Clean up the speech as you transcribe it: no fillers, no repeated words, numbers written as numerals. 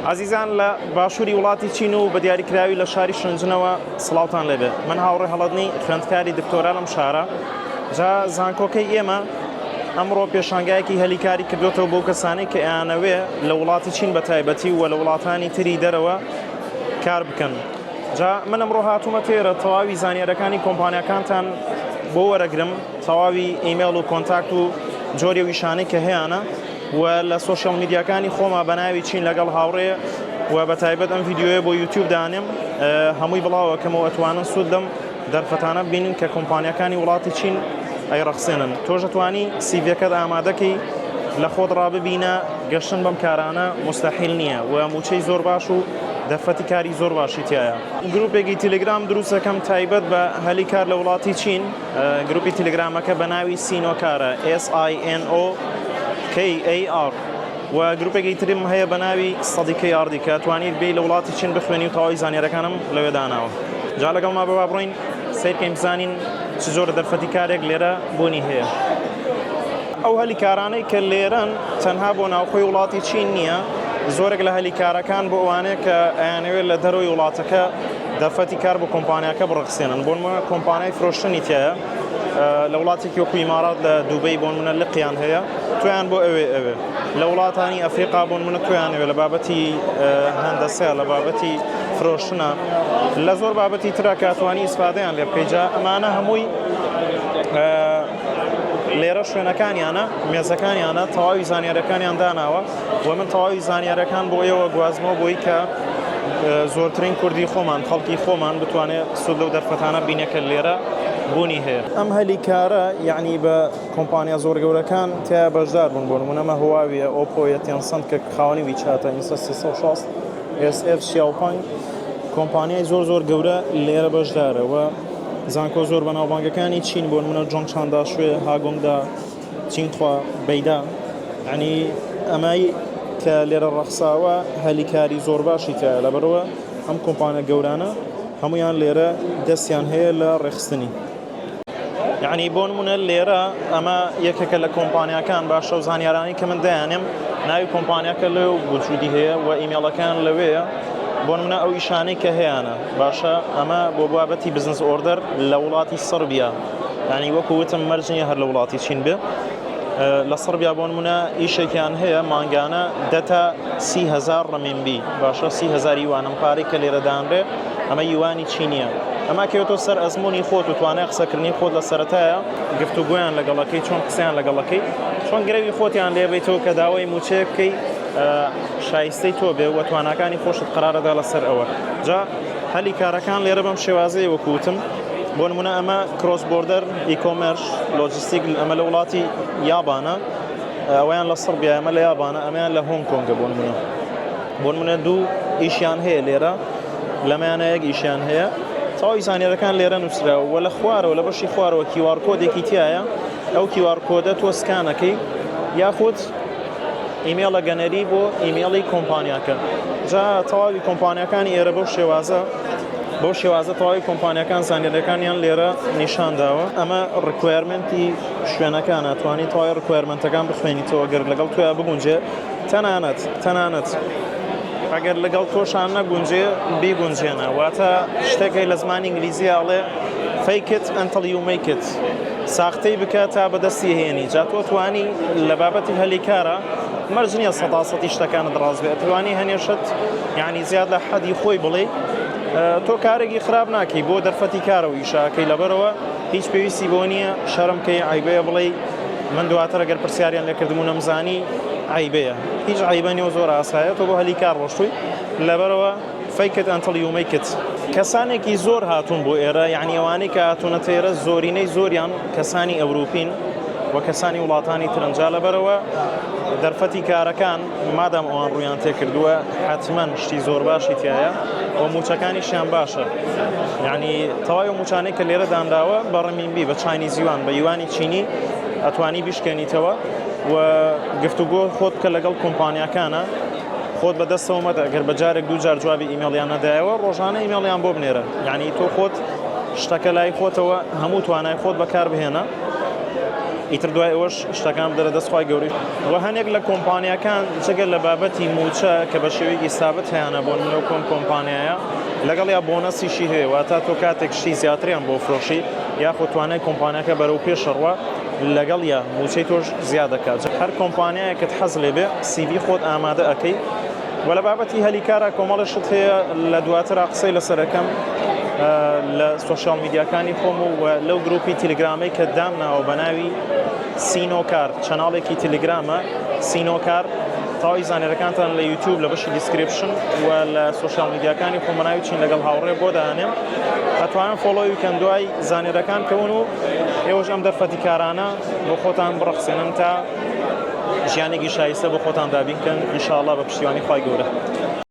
ئازیزان لە باشووری وڵاتی چین و بە دیاریکراوی لە شاری شنجنەوە سڵاوتان لێبێ من هاوڕێ هەڵەدنی خوێندکاری دکتۆرا لەم شارە جا زانکۆکەی ئێمە ئەمڕۆ پێشانگایەکی هەلیکاری کردوێتەوە بۆ کەسانی کە ئەیانەوێ لە وڵاتی چین بە تایبەتی و لە وڵاتانی تری دەرەوە کار بکەن جا من ئەمڕۆ هاتوومە تێرە تەواوی زانیارەکانی کۆمپانیاکانتان بۆ وەرەگرم تەواوی ئیمێڵ و contact و جۆری و ئیشانەی کە هەیانە و لە social media کانی خۆما بە ناوی چین لەگەڵ هاوڕێ و بە تایبەت ئەم ڤیدیۆیە بۆ یوتیوب دانێم هەمووی بڵاوەکەمەوە ئەتوانن سوود لەم دەرفەتانە ببینن کە کۆمپانیاکانی وڵاتی چین ئەیڕەخسێنن تۆش ئەتوانی CV ەکەت ئامادەکەی لە خۆت ڕاببینە گەشتن بەم کارانە مستحیل نییە و موچەی زۆر باش و دەرفەتی کاری زۆر باشی تایە. گروپێکی تیلگرام دروستەکەم تایبەت بە هەلی کار لە وڵاتی چین گروپی تیلگرامەکە بە ناوی سینۆکارە SINO KAR و گروپێکی ترم هەیە بە ناوی سەدی KRD کە توانیت بێی لە وڵاتی چین بخوێنی و تەواوی زانیارەکانم لەوێ داناوە جا لەگەڵما بە با بڕۆین سەیرکەین بزانین چ جۆرە دەرفەتی کارێک لێرە بوونی هەیە. ئەو هەلی کارانەی کە لێرەن تەنها بۆ ناوخۆی وڵاتی چین نییە، زۆرێک لە هەلی کارەکان بۆ ئەوانەیە کە ئەیانەوێت لە دەرەوەی وڵاتەکە دەرفەتی کار بۆ کۆمپانیاکە بڕەخسێنن. بۆ نموونە کۆمپانیای فرۆشتنی تیایە لە وڵاتێکی وەکو ئیمارات لە دوبەی بۆ نموونە لقیان هەیە تۆیان بۆ ئەوێ ئەوێ لە وڵاتانی ئەفریقا بۆ نموونە تۆیان ئەوێ لە بابەتی هەندەسە لە بابەتی فرۆشتنە لە زۆر بابەتی ترا کە ئەتوانی ئیسفادەیان لێ بکەی جا ئەمانە هەمووی لێرە شوێنەکانیانە مێزەکانیانە تەواوی زانیارەکانیان داناوە و من تەواوی زانیارەکان بۆ ئێوە گوازمەوە بۆی کە زۆرترین کوردی خۆمان خەڵکی خۆمان بتوانێت سوود لەو دەرفەتانە بینێ کە لێرە بوونی هەیە. ئەم هەلی کارە یەعنی بە کۆمپانیا زۆر گەورەکان تیا بەشدار بوون بۆ نموونە ئەمە هواویە، ئۆپۆیە، تێنسنت کە خاوەنی ویچاتە، ئینسا 360، ئێس ئێف، شیاوپانگ، کۆمپانیای زۆر زۆر گەورە لێرە بەشدارە و زانکۆ زۆر بەناوبانگەکانی چین بۆ نموونە جۆنگشان داشوێ، هاگۆنگدا، چینخوا، بەیدا یەعنی ئەمەی کە لێرە ڕەخساوە هەلی کاری زۆر باشی تیایە لەبەرئەوە ئەم کۆمپانیا گەورانە هەموویان لێرە دەستیان هەیە لە ڕێکخستنی. یعنی بۆ نمونە لێرە ئەمە یەکێکە لە کۆمپانیاکان باشە و زانیارانی کە من دەیانێم ناوی کۆمپانیاکە لێ و وجودی هەیە و ئیمێڵەکان لەوەیە بۆ نمونە ئەو ئیشانەی کە هەیەە باشە ئەمە بۆ بابەتی business order لە وڵاتی سڕبیا یعنی وەکو وتم مەرج نییە هەر لە وڵاتی چین بێ لە سڕبیا بۆ نمونە ئیشێکیان هەیە مانگانە دەتا 30هزار ڕمینبی باشە 30هزار یوانم پارەی کە لێرە دانرێ ئەمە یوانی چینیە ئەمە کەوێتەوە سەر ئەزمموی خۆت و توانای قسەکردنی خۆت لە سەرەتایە گفتوگۆیان لەگەڵەکەی چۆن قسەیان لەگەڵەکەی چۆن گرەوی خۆتیان لێبیتەوە کە داوای موچەیە بکەی شایستەی تۆ بێ و تواناکانی خۆشت قرارەدا لەسەر ئەوە جا هەلی کارەکان لێرە بەم شێوازەیە وەکو وتم بۆ نمونە ئەمە cross border e-commerce logistic ئەمە لە وڵاتی یابانە ئەویان لە سڕبیا ئەمە لە یابانە ئەمەیان لە هۆنگ کۆنگە بۆ نمونە بۆ نمونە دوو ئیشیان هەیە لێرە لەمەیانە یەک ئیشیان هەیە تەواوی زانیارەکان لێرە نووسراوە و لە خوارەوە لە بەشی خوارەوە QR code ێکی تایە ئەو QR code ە تۆ scan ەکەی یاخود ئیمێڵە گەنەری بۆ ئیمێڵی کۆمپانیاکە جا تەواوی کۆمپانیاکانی ئێرە بەو شێوازە بەو شێوازە تەواوی کۆمپانیاکان زانیاریەکانیان لێرە نیشان داوە ئەمە requirement ی شوێنەکانە توانی تەواوی requirement ەکان بخوێنیتەوە گەر لەگەڵ تۆیا بگونجێ تەنانەت تەنانەت ئەگەر لەگەڵ تۆشان نەگونجێ بیگونجێنە واتە شتێکەی لە زمانی ئینگلیزی ئەڵێ fake it until you make it ساختەی بکە تا بەدەستی هێنی جا تۆ توانی لە بابەتی هەلی کارە مەرج نییە سەدا سەتی شتەکانت ڕاست بێت توانی هەنێ شت یعنی زیاد لە حەدی خۆی بڵێ تۆ کارێکی خراپ ناکەی بۆ دەرفەتی کارە و ئیشاکەی لەبەرەوە هیچ پێویستی بۆ نییە شەرم کەی عیبەیە بڵێ من دواتر ئەگەر پرسیاریان لێکردم و نەمزانی عیبەیە هیچ عیبە نیە و زۆر ئاسایە تۆ بۆ هەلی کار ڕۆشتووی لەبەرەوە Fake it until you make it. کەسانێکی زۆر هاتوون بۆ ئێرە یعنی ئەوانەی کە هاتوونەتە ئێرە زۆرینەی زۆریان کەسانی ئەوروپین و کەسانی وڵاتانی ترن جا لەبەرەوە دەرفەتی کارەکان مادام ئەوان ڕویان تێکردووە حتمما شتی زۆر باشی تایە و موچەکانیشیان باشە یعنی تەواوی موچانەی کە لێرە دانراوە بە ڕمینبی بە Chinese yuan بە یوانی چینی ئەتوانی بیشکێنیتەوە و گفتوگۆ خۆت بکە لەگەڵ کۆمپانیاکانە خۆت بە دەستەوە مەدە گەر بە جارێک دوو جار جوابی ئیمێڵیان نەدایەوە ڕۆژانە ئیمێڵیان بۆ بنێرە یعنی تۆ خۆت شتەکە لای خۆتەوە هەموو توانای خۆت بەکار بهێنە. ئیتر دوای ئەوەش شتەکان بدەرە دەست خوای گەورەی. وە هەنێک لە کۆمپانیاکان جگە لە بابەتی مووچە کە بە شێوەیەکی سابت هەیانە بۆ نمونە کۆم کۆمپانیایە لەگەڵیا بۆنەسیشی هەیە واتا تۆ کاتێک شتی زیاتریان بۆ فرۆشی یاخود توانای کۆمپانیاکە بەرەو پێش ڕوا لەگەڵیا مووچەی تۆش زیاد دەکات هەر کۆمپانیایەکت حەز لێ بێ CV خۆت ئامادە ئەکەی وە لە بابەتی هەلی کارا کۆمەڵە شت هەیە لە دواترا قسەی لەسەر ئەکەم لە سۆشیال میدیاکانی خۆم و لەو گروپی تیلگرامەی کە دامناوە بە ناوی سینۆکار channel ێکی تیلگرامە سینۆکار تەواوی زانیارەکانتان لە یوتیوب لە بەشی description و لە سۆشیال میدیاکانی خۆم بە ناوی چین لەگەڵ هاوڕێ بۆ دانێم ئەتوانن follow ی کەن دوای زانیارەکان کەون و ئێوەش ئەم دەرفەتی کارانە بۆ خۆتان بڕەخسێنن تا ژیانێکی شایستە بۆ خۆتان دابین کەن ان شاء اللە بە پشتیوانی خوای گەورە.